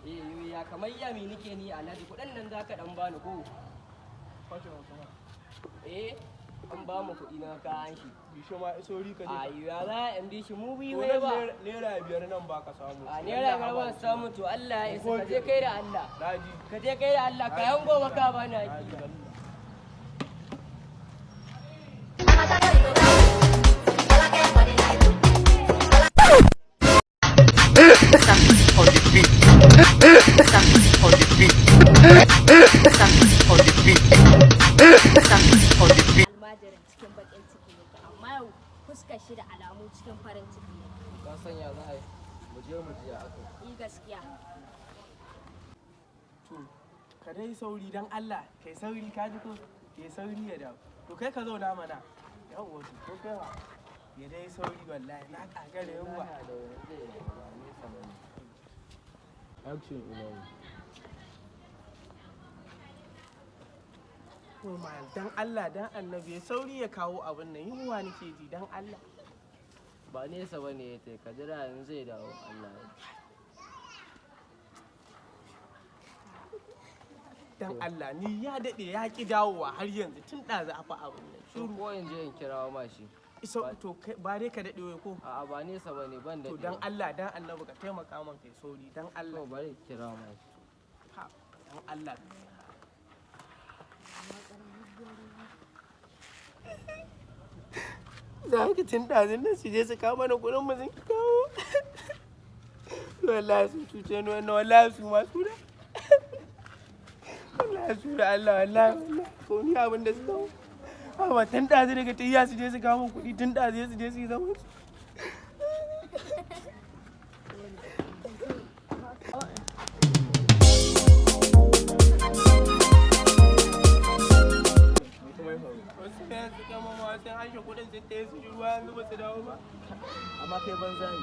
Eh, ya kamar ya mi nike ni Alhaji, kuɗin nan zaka dan bani ko? Eh, an ba mu kuɗi na ka an shi. Bishe ma sauri ka je. A ya za in bi shi mu biyu To ne nan ba. ₦5 nan ba ka samu. A ₦5 ban samu to Allah ya isa, ka je kai da Allah. Naji. Ka je kai da Allah, ka yan gobe ka bani haƙi. On the beat. On the beat. On the beat. Almajirin cikin bakin ciki yake, amma yau fuskar shi da alamu cikin farin ciki yake. Ka san ya za a yi? Mu je mu ji ya aka. Yi gaskiya. To ka dai sauri dan Allah, kai sauri ka ji ko? Kai sauri ya dawo. To kai ka zauna mana. Yawwa to ko kai wa? Ya dai sauri wallahi na kagare yawwa. Action Umaru. To man dan Allah dan Annabi ya sauri ya kawo abin nan, yunwa nake ji dan Allah. Ba nesa ba ne ya tai, ka jira yanzu zai dawo Allah ya. Dan Allah ni ya dade ya ki dawowa har yanzu tun ɗazu a fa abin nan. To Shiru. ko in je in kirawo ma shi. Isa to kai ba dai ka dade wai ko? A'a ba nesa ba ne ban To daɗewa. dan Allah dan Annabi ka taimaka min kai sauri dan Allah. To bari kirawo ma shi. Ha, dan Allah. Za ka tun ɗazun nan su je su kawo mana kuɗin mu sun ki kawo. Wallahi sun cuce ni wannan, wallahi su ma su da. Wallahi su da Allah, wallahi wallahi ko ni abin da su kawo. Amma tun ɗazu daga tayya su je su kawo min kuɗi, tun ɗazu su je su yi zaman su. Wasu ne su kama ma sun anshe kuɗin sun taya su ji ruwa yanzu ba su dawo ba. Amma kai banza ne.